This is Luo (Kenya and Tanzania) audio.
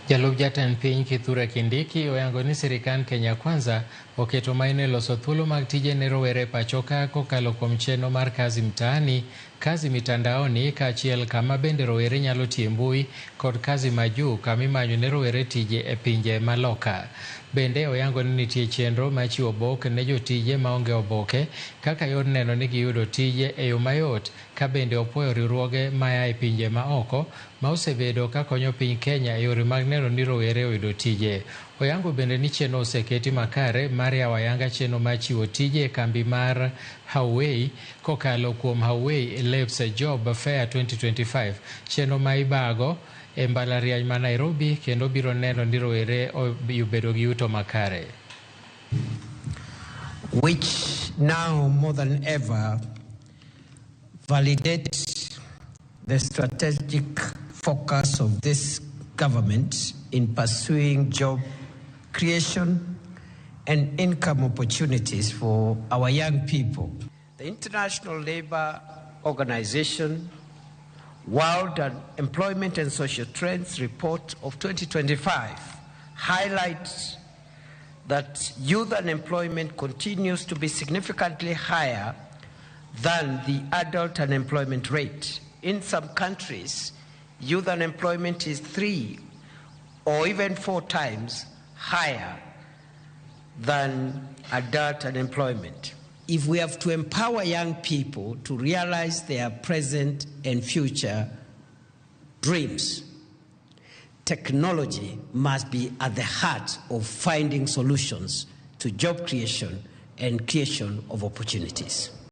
Jalup jatend piny Kithure Kindiki oyango ni sirikand Kenya Kwanza oketo maino e loso thuolo mag tije ne rowere e pacho ka kokalo kuom chenro mar Kazi Mtaani, Kazi Mitandaoni kaachiel kama bende rowere nyalo tiyo e mbui kod Kazi Majuu kama imanyo ne rowere tije e pinje ma loka. Bende oyango ni nitie chenro mar chiwo obok ne jotije maonge oboke kaka yor neno ni giyudo tije e yo mayot ka bende opuoyo riwruoge maya e pinje ma oko ma osebedo ka konyo piny Kenya e yore mag neno ni rowere oyudo tije. Oyango bende ni chenro oseketi makare mar yawo ayanga chenro mar chiwo tije e kambi mar Huawei kokalo kuom Huawei Labs Job Fair 2025, chenro ma ibago e mbalariany ma Nairobi kendo biro neno ni rowere obedo gi yuto makare. Which now more than ever validates the strategic focus of this government in pursuing job creation and income opportunities for our young people. The International Labour Organization World Employment and Social Trends Report of 2025 highlights that youth unemployment continues to be significantly higher than the adult unemployment rate. In some countries, youth unemployment is 3 or even 4 times higher than adult unemployment. If we have to empower young people to realize their present and future dreams, technology must be at the heart of finding solutions to job creation and creation of opportunities.